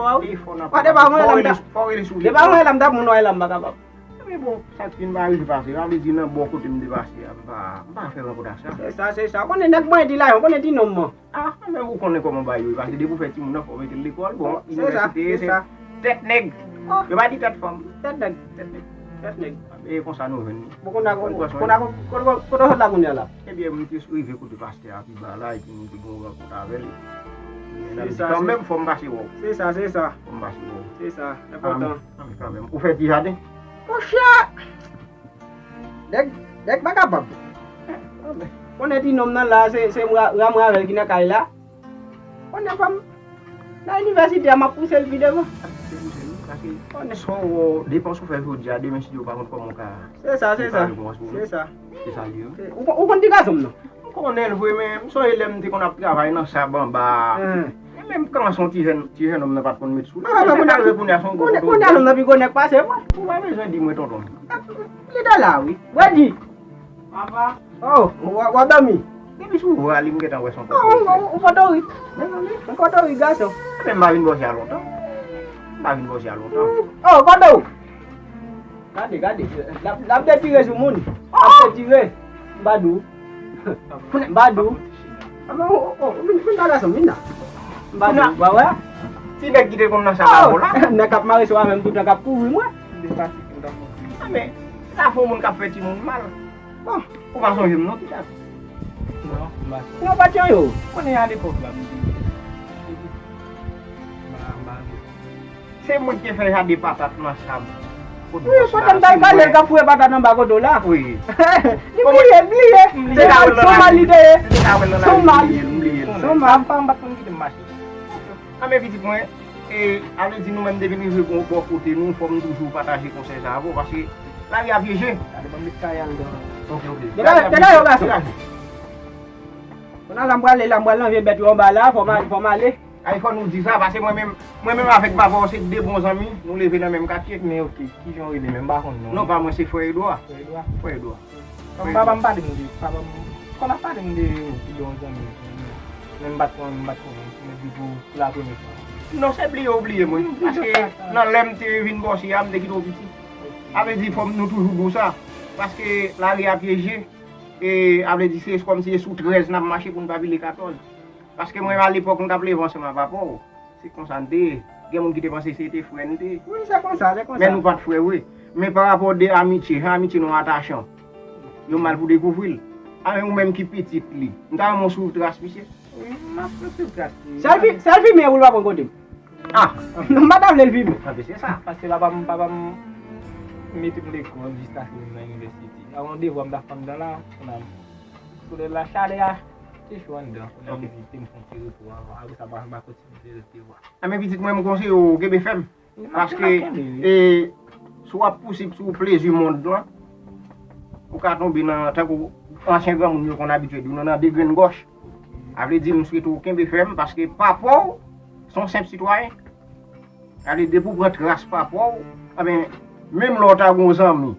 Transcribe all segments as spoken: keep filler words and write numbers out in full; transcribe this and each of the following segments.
fò a wi. Li fò nan papa. Depi avan lè la m ta, depi avan lè la m t ap moun wè la m pa kapab. Men bon, sa k fin pa rive pase, sa vle di nan bò kote m te pase a, m pa, m pa fè rankont ak sa. Se sa, se sa. Konnen nèg mwen di la, konnen ti nonm mwen. Ah, men ou konnen kòman bagay yo ye, paske depi w fè timoun nan, fò w mete l lekòl, bon, inivèsite, se tèt nèg. Yo pa di tèt fanm. Tèt nèg. Tèt nèg. Tèt nèg. E konsa nou jwenn li. Bon, kounye a, kote w sot la kounye a la? Ebyen, m te rive kote pastè a pi ba la, epi m te gen yon rankont avè l. Kanmenm, fò m pase wè w. Se sa, se sa. Fò m pase wè w. Se sa, enpòtan. Kanmenm. Ou fè ti jaden? Monchè! Nèg, nèg pa kapab. Konnen ti nonm nan la, se, se mwen, mwen avè l ki nan kay la. Konnen fanm nan inivèsite a, m ap pouse l pi devan. Konnen sa w depans ou fè jodi a, demen si Dye pa konn kòman w ka. Se sa, se sa. Se sa. Se sa li ye. Ou, ou konn ti gason m nan? M konnen l vre, men m sonje lè m te konn ap travay nan sab anba a. Men menm kanson ti jèn, ti jèn nonm nan pa t konn met sou li. Kounye a nonm nan pi gwo nèg pase mwen. Ou pa bezwen di mwen tonton. Li te la wi. Wendy. Papa. Oh, w ap dòmi? Depi sou vwa li m gentan wè se yon pòtorik. Yon pòtorik gason. Men m pa vin bò sa lontan. M pa vin bò sa lontan. Oh, kote w? Gade, gade. L ap, l ap detire sou moun. L ap detire. M pa di w. M pa di w. Vin, vin pa gason, vin la. M pa di w, w pa wè? Ti nèg ki te konn nan sab avè w la. Nèg k ap mare sou avè m toutan k ap kouvri mwen. Men, la fè yon moun k ap fè timoun mal. Bon, ou pa sonje m non, Ti Chak? Non, m pa sonje. Non, pa t yon yo. Konnen a lepòk la, m di. M pa, m pa. Se mwen ki te fè jaden patat nan sab. Wi, kote m t al kale l k ap fouye patat anba kote w la. Wi. Li bliye, bliye. Se yon mal li te ye. Se yon mal. Se yon mal. M pa, m pa t konn kite m mache. Anben pitit mwen, e, a vle di nou menm depi n rive bò, bò kote nou, fò m toujou pataje konsèy sa avè w, paske lari a pyeje. Gade banm met kay anndan. Ok, ok. Degaje, degaje w gason. Kounye a la m prale la, m pral nan vye bèt yo anba la, fò m al-, fò m ale. Ay, fò nou di sa, paske mwen menm, mwen menm avèk papa w se de bon zanmi, nou leve nan menm katye. Men ok, kijan w rele menm, m pa konn non. Non, pa mwen, se Frè Edwa. Frè Edwa? Frè Edwa. Papa m pale m de, papa m, konn ap pale m de ou, de yon zanmi. Men m pa t konn, m pa t konn, mwen di pou la premye fwa. Non, se bliye w bliye mwen. Paske nan lè m te vin bò si a, m te kite w piti. A vle di fò m nou toujou di w sa. Paske lari a pyeje. E a vle di se kòmsi se sou trèz n ap mache pou n pa pile katòz. Paske mwen, alepòk, m t ap leve ansanm ak papa w. Se konsa n te ye. Gen moun ki te panse se te frè n te ye. Wi, se konsa, se konsa. Men nou pa t frè vre. Men pa rapò de amitye, jan amitye nou atachan. Yo mal pou dekouvri l. A, men ou menm ki pitit li. M ta renmen w swiv tras misye. Wi, m ap swiv tras li. Sèl fi-, sèl fimen pou l pa pran kote m. Ah! M pa ta vle l fimen. Anben, se sa. Paske papa m, papa m mete m lekòl jiskaske m nan inivèsite. Avan devwa m ta fè anndan la, kounye a, solèy la, chalè a, te cho anndan. Kounye a, m di, te m fè yon ti repo avan. Apre sa, m pa, m pa kontinye fè lòt devwa. Anben, pitit mwen, m konseye w kenbe fèm. Paske, e, si w ap pousib sou plezi mond lan, ou ka tonbe nan, tankou ansyen granmoun yo konn abitye di w, nan, nan de grenn gòch. A vle di, m swete w kenbe fèm, paske papa w se yon senp sitwayen. A vle di, depi w pran tras papa w, anben, menm lè w ta gen yon zanmi,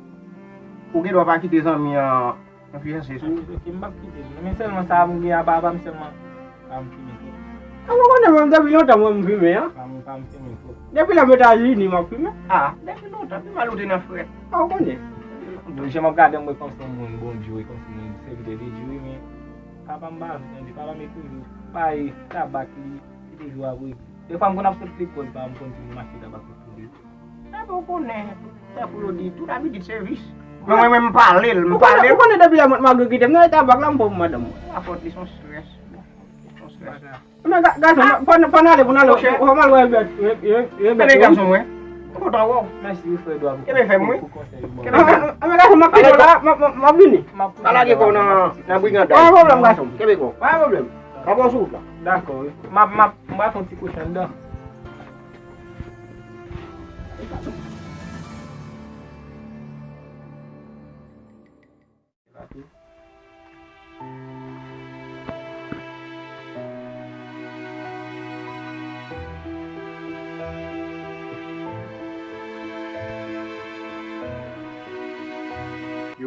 ou gen dwa pa kite zanmi an enfliyanse sou ou. Ok, m p ap kite l. Men sèlman sa m gen a papa m sèlman, pa m fimen twòp. A, ou konnen mwen, depi lontan mwen m fimen, an. Pa m, pa m fimen twòp. Depi lè m Etazini, m ap fimen. A, depi lontan, pi mal ou te nan frèt. A, ou konnen. Jan m ap gade m, mwen kòmsi yon moun Bondye, kòmsi yon sèvitè de Dye, wi, men papa m pa vle tande, papa m e toujou bay tabak li, li toujou ap regle. Defwa m konn ap sot lekòl, pa m konn di m achte tabak pou li. Epi w konnen, tankou yo di, tout abitid se vis. Men mwen menm m pale l, m pale l. Ou konnen depi lè mwen, Magre kite m nan tabak la, m pran pou madanm mwen. A fòt li se yon strès. Se yon strès. Men ga-, gason, fò n, fò n ale, pou n ale, fò m al wè Ebèt, Ebèt. Men gason mwen, m kontan wè w. Mèsi wi, frè Edouard, pou konsèy ou ban mwen. Men gason, m ap kite w la, m ap, m ap, m ap vini. Pa lage kò w nan, nan brigandaj. Pa gen pwoblèm, gason. Kenbe kò w. Pa gen pwoblèm. Pa pran sou wout la. Dakò wi. M ap, m ap, m pral fè yon ti kouche anndan. Yo,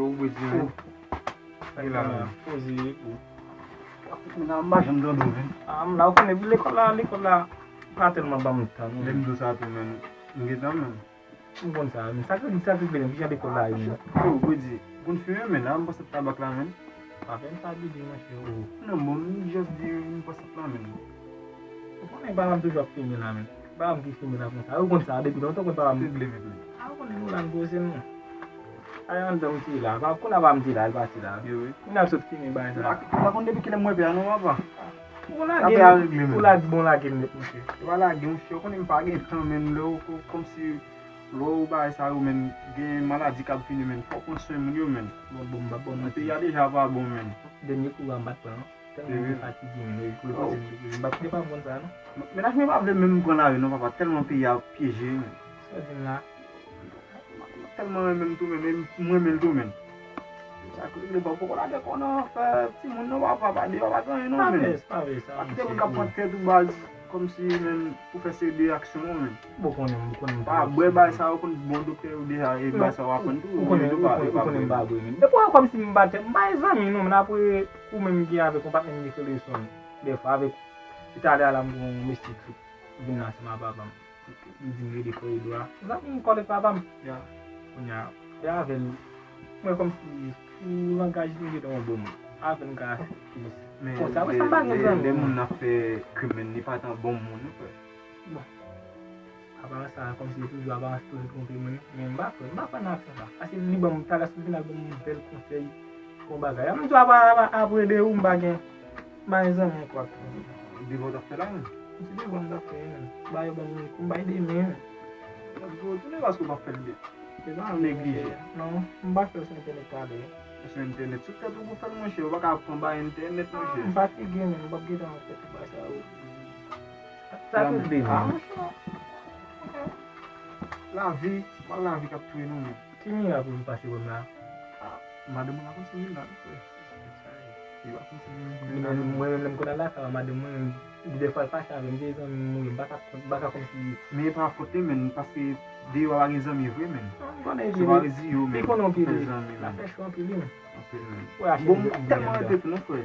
ou bwezi, men. Ki la, men? Poze, pou. Men la, m pa janm tande w, men. Ah, m la, ou konnen, lekòl la, lekòl la, pa tèlman ban m tan, non. Lè m di w sa tou, men, m gentan, men. M konn sa, men sa k, sa k regle, men, ki jan lekòl la ye, men? Yo, bwezi, ou konn fimen, men, la, m pase tabak la, men. Pa fè m sa, bebe, monchè, o. Non, bon, m just di, m pase la, men. Ou konnen papa m toujou ap fimen la, men. Papa m ki fimen la konsa. Ou konn sa, depi lontan, ou konn papa m. Regle vit, men. Ah, ou konnen nou la, n poze nou. Ay, anndan m te la. Pa, kounye a pa m te la, l pati la. Wi, wi. Kounye a l sot fimen bagay sa. Ou pa, ou pa konn depi kilè m wè pè a non, papa. Ou lage, ou lage, bon, lage m nèt, monchè. Ou pa lage, monchè. Ou konnen m pa gen tan, menm lè ou ko-, kòmsi lè ou bagay sa yo, menm, gen maladi k ap vini, menm. Fò w pran swen moun yo, menm. Bon, bon, m pa bon. Nan peyi a deja pa bon, menm. Dènye kou a m pa t pran. Tèlman m te fatige, men, e repoze m, repoze m. M pa t, m pa konn sa, non. Mennaj mwen pa vle menm pran lari, non, papa. Tèlman peyi a pyeje, men. Sa w di m la? Tèlman renmen l tou, men, men m renmen l tou, men. Sa k regle, papa, poko lage kò nan fè timoun, non, papa, pa de, papa, pa gen anyen, non, men. Pa vre, pa vre, sa, pa kite moun k ap pran tèt ou baz. Kòmsi, men, pou fè seri de aksyon, non, men. Bon, konnen, bon, konnen. Pa bwè bagay sa yo, konn bon doktè yo deja, e bagay sa yo aprann tou, ou konnen, ou konnen, ou konnen m pa bwè, men. Depi w wè kòmsi m pa tè, m pa gen zanmi, non, men apre ou menm gen avèk yon patnè m ki rele Son, dèfwa avèk, talè a la, m gen yon mesye ki vin ansanm ak papa m. Li di m rele frè Edwa. Zanmi m kòl ak papa m. Ya. Kounye a, se avè l. Mwen kòmsi pou langaj li gentan yon bon moun. Avè l m ka fini. Men konsa, lè, lè, lè moun nan fè krim, men li pa t yon bon moun, non, frè. Bon. Apa sa, kòmsi li toujou ap toujou twonpe moun, men m pa kwè, m pa kwè nan aksyon sa. Paske li ban m, talè sou final ban m yon bèl konsèy, yon bagay. An m di w apa, apa, apre de ou, m pa gen, m pa gen zanmi ankò ak moun. Devan w t ap fè la, men. M di devan m t ap fè, men. M pa yo ban m, m pa ede men. Yo tounen paske w p ap fè l byen. Se pa neglije. Non, m pa fè l sou entènèt talè. Sou entènèt, sou tèt ou pou fè l, monchè. Ou pa ka pran bay entènèt, monchè. M fatige, men. M p ap gentan fè tout bagay sa yo. Sa tou vle, men. Lavi, mal lavi k ap touye nou, men. Ki mirak ou vin pase wè m la? Ah, madanm ou la konn si vin la, non, frè. Li pa konn si vin la. Mwen menm, lè m konn al lakay madanm mwen, li dèfwa l fache avè m, se zanmi m, m pa ka, m pa ka konn si. Men e pa fòt li, men, paske deyò a pa gen zanmi vre, men. Konnen se pa reziye w, men, pou fè zanmi, men. L ap fè cho anpil, wi, men. Anpil, men. Bon, m tèlman rete tou, non, frè.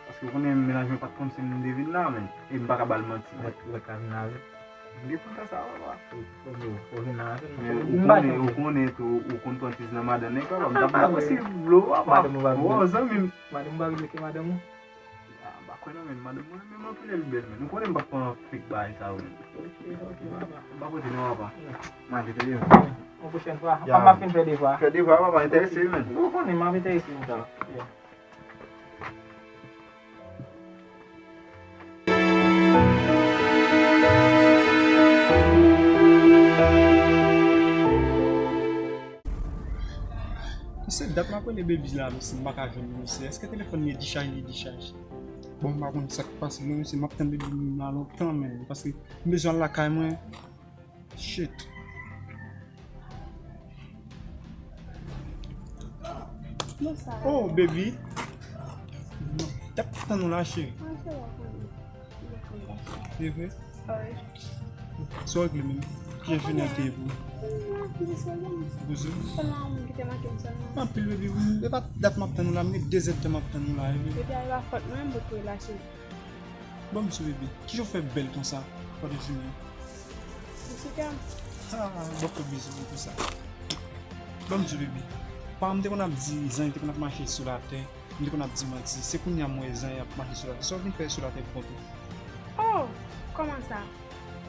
Paske ou konnen mennaj mwen pa t konn si m te vin la, men. E m pa ka ba l manti, men. Ou pa t ka vin avè m. M gen tout tan sa, papa. Fò nou, fò vin nan afè nou. Men ou konnen, ou konnen tou, ou konn pran tiz nan madan nèg, papa. M t ap ba w si dlo, papa. Madanm ou pa vle. Zanmi m. Madanm ou pa vle ke madanm ou? Ah, m pa kwè non, men madanm mwen menm anpil, li bèl, men. Ou konnen m p ap pran fake bagay sa yo, men. Ok, ok, papa. M pa pote non, papa. M ale, tande, men. Yon pwochèn fwa. Ya. Papa, m ap fin fè devwa. Fè devwa, papa, enterese, men. Ou konnen m ap enterese ou. Ya. Mesye, dat m ap rele Baby la, mesye, m pa ka jwenn li, mesye. Èske telefòn li ye dichaj, li ye dichaj? Bon, m pa konn sa k pase, men, mesye, m ap tann Baby m la lontan, men, paske m bezwen al lakay mwen. Shit. Oh, baby. T ap tann ou la, cheri. E vre? Sa w regle menm? Kijan jounen an te ye pou ou? Bouzou? Anpil, baby. E pa dat m ap tann ou la, m gen de zèdtan m ap tann ou la, e vre. Ban m sou bebe. Kijan w fè bèl konsa pandan jounen an? Misye kè m. Ah, bon, fè bizou pou sa. Ban m sou bebe. Paran m te konn ap di, zanj te konn ap mache sou latè. M te konn ap di manti. Se kounye a m wè zanj ap mache sou latè. Sa w vin fè sou latè pou kont ou? Oh, kòman sa?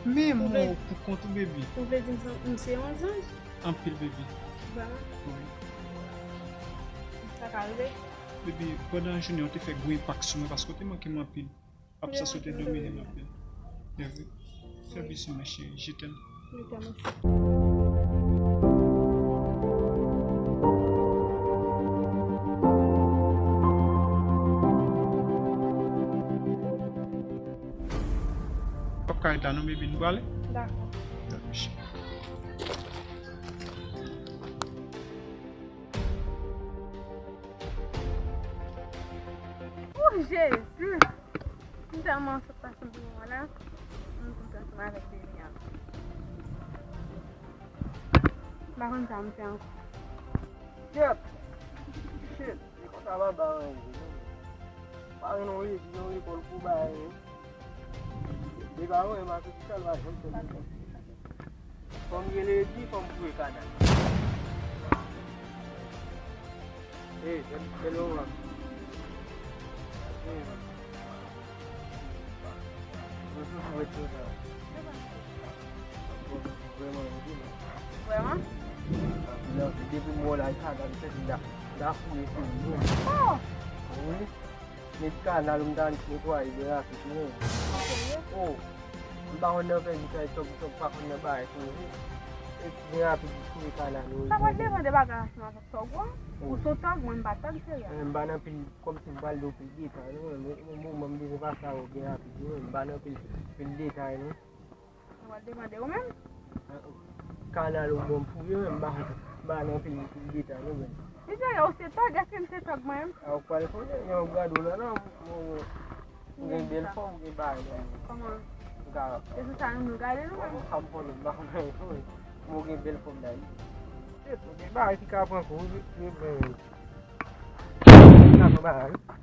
Men mò pou kont ou, bebe. Ou vle di m se, m se yon zanj? Anpil, bebe. Vrèman? Wi. Sa ka rive? Bebe, pandan jounen an, ou te fè gwo enpak sou mwen paske ou te manke m anpil. Absans ou te domine m anpil. Fè bizou, ma chérie. Je t'aime. Je t'aime aussi. P ap ka ret la non, baby, nou prale? Dakò. Dakò, cheri. Jezi! M tèlman sot pase yon bon moman la, m kontre ansanm avèk Deni an. M pa konn sa m fè ankò. Kyèt! Shit! E konsa m ap ba anyen. Pa gen yon re-, yon rekòl pou bay anyen. Li pa wè m akoz sa l pa janm fè m. Fò m rele Edi, fò m voye kanal. Hey, bèl, bèl moman. Hey, man. Mwen sou fou wè tout sa. Vrèman, wi, man. Vrèman? Anpil, anpil. Depi m wè w la, sa, gade, se m da, m da fouye sou ou. Oh! Wi. Met kanal, m ta netwaye byen rapid, wi. Serye? Oh! M pa konn nan fè di sa, tòg, tòg, pa konn nan bagay, wi. E byen rapid, fouye kanal, wi. Sa pa depann de bagay ansanm avèk tòg, wi. Ou se yon tòg, mwen, m pa tòg, serye. Eh, m pa nan pil, kòmsi m pral di w pil detay, non, men, men, men, m bezwen pase avè w byen rapid, wi. M pa nan pil, pil detay, non. Ou pral demande ou menm? Kanal ou bon pou yo, m ba, m ba nan pil, pil detay, nou menm. Misye, ou se tòg, èske m se tòg mwen menm? A, ou pral konnen, lè w gade w la, non, ou, ou gen bèl fòm, ou gen bagay, non. Kòman? Ou ka. E sou sa nou gade nou menm? Ou ka m konnen, m ba nan, men ou gen bèl fòm la, wi. Ou gen bagay ki ka pran kou, wi, wi, wi. Ka pran bagay, wi.